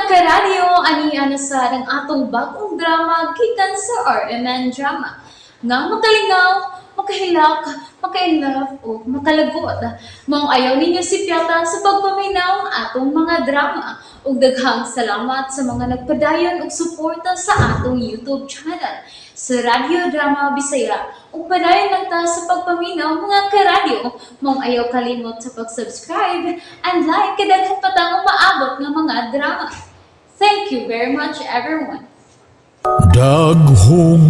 Karadyo, ani ana sa ang atong bagong drama gikan sa RMN Drama. Nga makalingaw, makahilak, makainlove o makalagot. Maong ayaw ninyo sipyata sa pagpaminaw ang atong mga drama. Ug daghang salamat sa mga nagpadayon og suporta sa atong YouTube channel sa Radyo Drama Bisaya. Ug padayon lang ta sa pagpaminaw, mga karadyo. Maong ayaw kalimot sa pag-subscribe and like kay daghan pa tang umaabot nga mga drama. Thank you very much, everyone. Daghong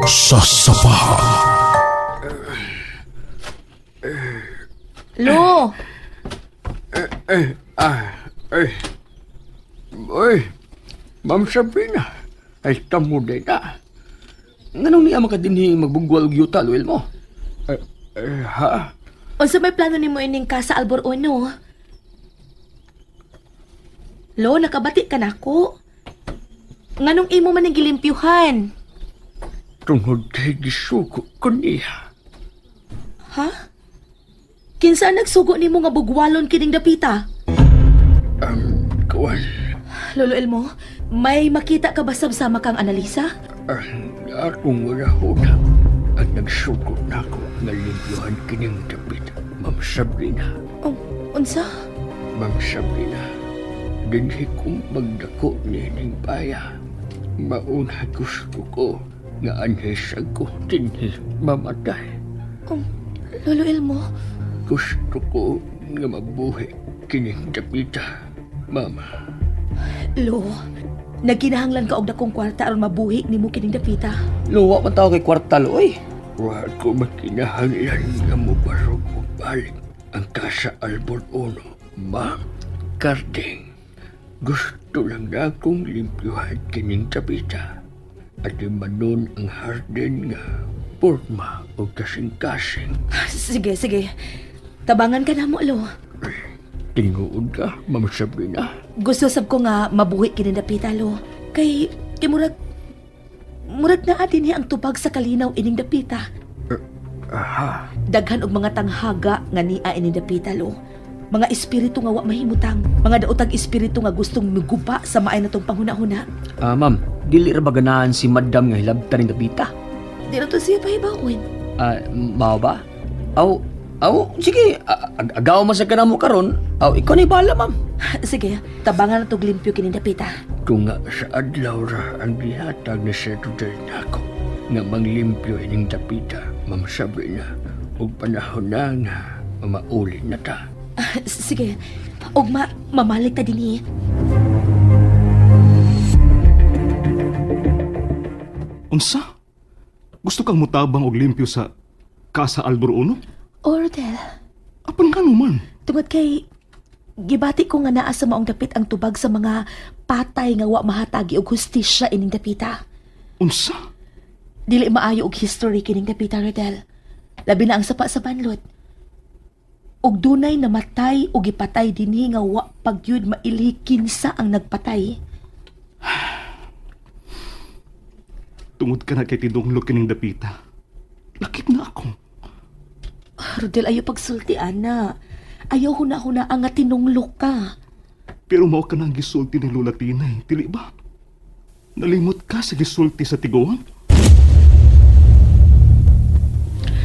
sasapa. Lo, Ay, ay, Ma'am Sabrina, ay tamuday na. Nganong niya makadinhi magbugwal og yuta, Luel mo? Eh, eh, ha? Unsa may plano nimo ining ka sa Albor Uno? Lo, nakabati ka nako. Nganong imo man ang gilimpyuhan? Tungod kay gisuko ko niya. Ha? Kinsa ang nagsugo nimo nga bugwalon kining dapita? Kuwan, Lolo Elmo, may makita ka ba sama kang Analisa? ang akong wala-huna ang nagsuko na ako nga limpyuhan kining dapit. Ma'am Sabrina, Oh, unsa? Ma'am Sabrina, dinhi kong magdako nining baya. Mauna gusto ko nga anhisag ko dinhi mamatay. Oh, Lolo Elmo, Gusto ko nga mabuhi kining dapita, Mama. Lo, nagkinahanglan ka og dakong kwarta aron mabuhi nimo kining dapita. Luwa man tao kay kwarta, Lo, oy. Wa ko makinahanglan nga mobarog og balik ang Casa Albor Uno, Ma'am Carding. Gusto lang na akong limpyuhan kining dapita. At manon ang hardin nga porma o kasing-kasing. Sige, sige. Tabangan ka na mo, Lo. Tinguod ka, Ma'am Sabrina. Gusto sab ko nga mabuhi kini dapita, Lo. Kay kay murag murag naa dinhi ang tubag sa kalinaw ining dapita. Aha, Daghan og mga tanghaga nga nia ining dapita, Lo. Mga espiritu nga wa mahimutang, mga daotag espiritu nga gustong miguba sa maay natong panghuna-huna. Ah, ma'am, dili ra ba ganahan si madam nga hilabtan ning dapita? Di na to siya pahibawin. Ah, mao ba? Aw, aw, sige, agaw man sa ka namo karon. Aw, ikaw ni bahala, ma'am. Sige, tabangan na tog limpyo kining dapita. tunga sa adlaw ra ang gihatag ni Sir Rodel nako nga manglimpyo ining dapita, Ma'am Sabrina. Ug panahon na nga mamauli na ta. Sige, ugma mamalik ta dinhi. Unsa? Gusto kang mutabang og limpyo sa Casa Albor Uno? O Rodel, Apan nga man. tungod kay gibati ko nga naa sa maong dapit ang tubag sa mga patay nga wa mahatagi og hustisya ining dapita. Unsa? Dili maayo og history kining dapita, Rodel. Labi na ang sapa sa banlot. Og dunay namatay o gipatay dinhi nga wa pagyud mailhi kinsa ang nagpatay. Tungod ka na kay tinunglo kining dapita. Lakip na ako. Rodel, ayaw pagsulti ana. Ayaw huna-huna ang nga tinunglok ka. Pero mao ka na ang gisulti ni Lola Tinay, dili ba? Nalimot ka sa gisulti sa tiguan?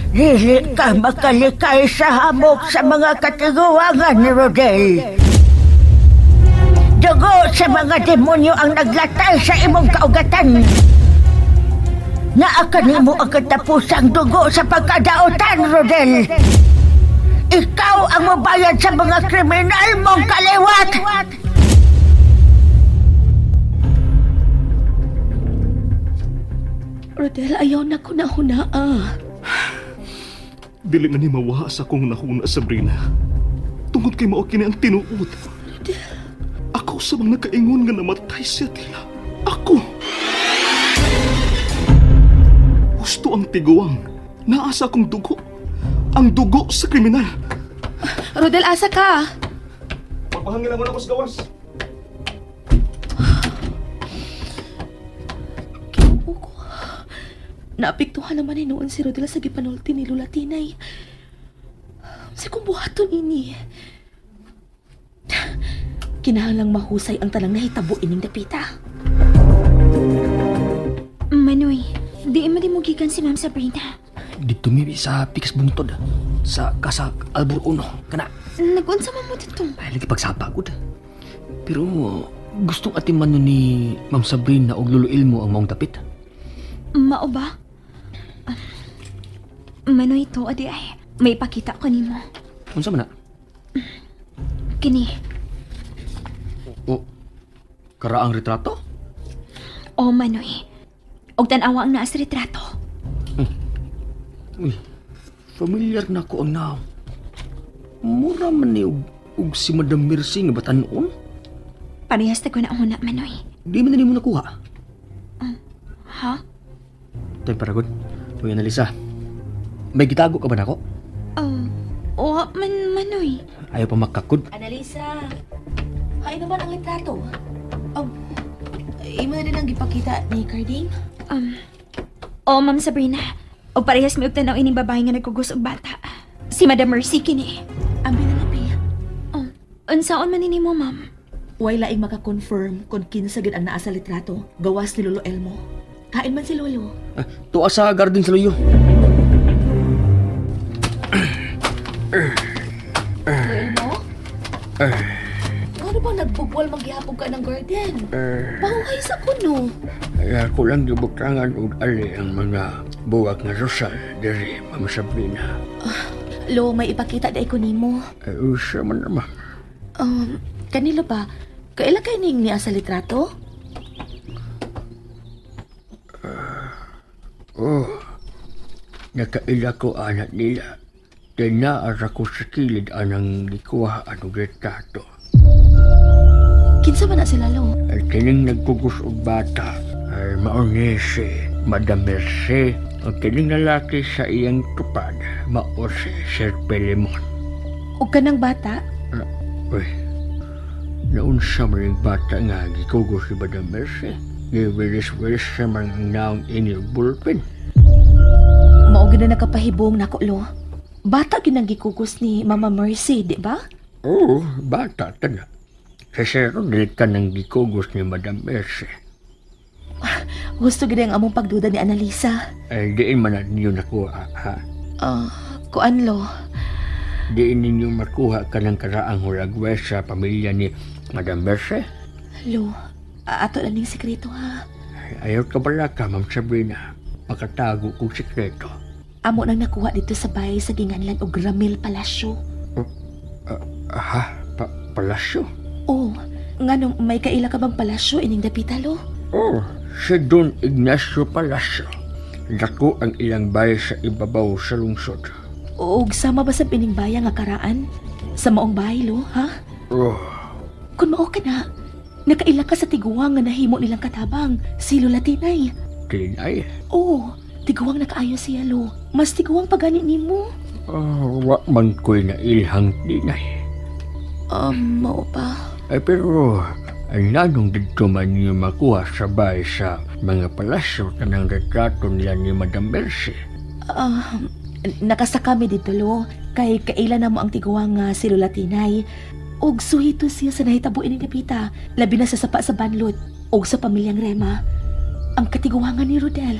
Dili ka makalikay sa hamok sa mga katiguangan ni Rodel. Dugo sa mga demonyo ang naglatay sa imong kaugatan. Naa kanimo ang katapusang dugo sa pagkadaotan, Rodel. Ikaw ang mabayad sa mga kriminal mong kaliwat! Rodel, ayaw na ko na huna ah. Dili na ni mawa sa akong nahuna, Sabrina. Tungod kay mao kini ang tinuod. Ako sa mga nakaingon nga namatay siya tila. Ako! Gusto ang tiguang. Naa sa akong dugo. Ang dugo sa kriminal. Rodel, asa ka? Pagpahangin lang ako sa gawas. Kinuo ko. Naapektuhan naman hinuon si Rodel sa gipanulti ni Lula Tinay. Sa kong buhaton ini. Kinahanglang mahusay ang tanang nahitabo ining dapita. Manoy, di mo di mo gikan si Ma'am Sabrina. Dito mi sa Pikas Bungtod. Sa Casa Albur Uno. Kana, Nagunsa man mo dito. ay lagi pagsapa gud. Pero gustong atiman nun ni Ma'am Sabrina og Lolo Ilmo ang maong dapit. Mao ba? Ah, Manoy to, adi ay. May ipakita ko nimo. Unsa man na? Kini. O, karaang retrato? O Manoy. Og tan-awa ang naa sa retrato. Uy, familiar na ko ang naong. Mura man ni og si Madam Mercy nga batanon. Parehas ta ko na una, Manoy. Di man na nimo nakuha. Ha? Tay paragod. Uy, Analisa. May gitago ka ba nako? Wa man, Manoy. Ayaw pa makakod. Analisa, hain naman ang litrato. Oh, imo na din ang gipakita ni Carding? O Ma'am Sabrina. Og parehas mi og tan-aw ining babae nga nagkugos og bata. Si Madam Mercy kini. Ambi na lang, Pia. Oh, unsaon man ni mo, ma'am? Way laing makakonfirm kung kinsa gid ang naa sa litrato. Gawas ni Lolo Elmo. Kain man si Lolo. Ah, tuwa sa garden sa luyo. Lolo Elmo? Ano ba nagbugwal maghihapog ka ng garden? Pahuhay sa kuno. Ay, ako lang gibutangan og ali ang mga buwak nga rosal diri, Ma'am Sabrina. Lo, may ipakita dai ko nimo. Ay, usa man naman. Kanilo ba? Kaila kay ning niya sa litrato? Oh, nakaila ko anak nila. Kaya naara ko sa kilid anang gikuha ang retrato. Kinsa man na sila, Lo? Ay kining nagkugos og bata ay mao ni si Madam Mercy. Ang kining lalaki sa iyang tupad mao si Sir Pelimon. Og kanang bata? Uy, naunsa man yung bata nga gikugos si Madam Mercy. Giwilis-wilis sa man ang naong ini og bullpen. Mao gid na nakapahibong nako, Lo. Bata gid ang gikugos ni Mama Mercy, di ba? Oo, bata ta na. Sa Sir Rodel ka nang gikugos ni Madam Mercy. Gusto gid ang among pagduda ni Annalisa. Ay, diin man na ninyo nakuha, ha? Ah, kuan lo. Diin ninyo makuha ka ng karaang hulagwe sa pamilya ni Madam Mercy. Lo, ato lang ning sekreto ha. Ay, ayaw ka bala ka, Ma'am Sabrina. Makatago kong sikreto. Amo nang nakuha dito sa bahay sa Ginganlan og Ramil Palacio. Aha, palasyo? Oh, nganong may kaila ka bang palasyo ining dapita lo? Oh, si Don Ignacio Palacio. Dako ang ilang bahay sa ibabaw sa lungsod. Og sama ba sa pining baya nga karaan? Sa maong bahay lo, ha? Oh, Kung mao ka na, nakaila ka sa tiguang nga nahimo nilang katabang, si Lola Tinay. tinay. Oh, tiguang nakaayo siya lo. Mas tiguang pagani nimo. Oh, wa man ko'y nailhang tinay. Mao pa. Ay, pero ang nanong dito man niyo makuha sa bahay sa mga palasyo kanang retrato nila ni Madam Mercy. Ah, nakasakami dito lo kay kaila na mo ang tiguang nga si Lola Tinay. Og suhito siya sa nahitabo ining dapita, labi na sa sapa sa banlot og sa pamilyang Rema. Ang katiguangan ni Rodel.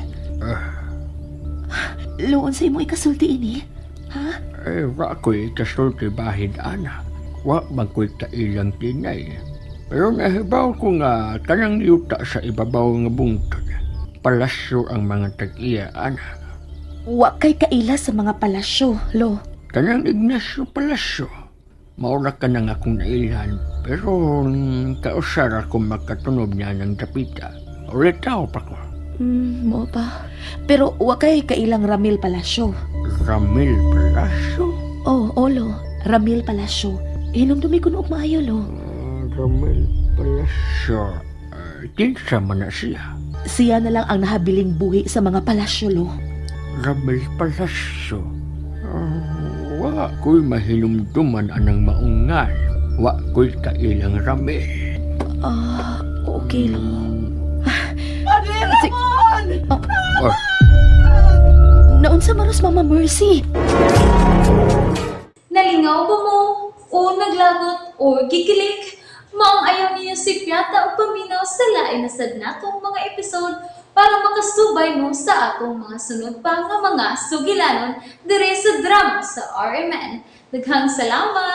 Loon sa imo ikasulti ini? Ha? Ay, wa ko'y ikasulti bahid, ana. Wa man ko'y kailang tinay. Pero nahibaw ko nga kanang yuta sa ibabaw nga bungtod. Palasyo ang mga tag-iya, ana. Wa kay kaila sa mga palasyo, lo. Kanang Ignacio Palasyo. Maura ka na nga akong nailhan, pero kausar ako makatunob niya ng dapita. Ulit tao pa ko. Mo pa. Pero wa kay kailang Ramil Palacio. Ramil Palacio? Oh, olo, Ramil Palacio. Hinumdumi ko noog maayo, lo. Ramil Palacio. Kinsa man na siya. Siya na lang ang nahabiling buhi sa mga palasyo, lo. Ramil Palacio. Wa ko'y mahinumduman anang maungan. Wa ko'y kailang Ramil. Ah, okay, lo. Padre Ramon! Oh, Naunsa maros Mama Mercy. Nalingaw ba mo? O naglagot o gikilig? Maong ayaw niyo si Piata o paminaw sa lain na sad natong mga episode para makasubay mo sa atong mga sunod pa nga mga sugilanon dire sa drama sa RMN. Daghang salamat!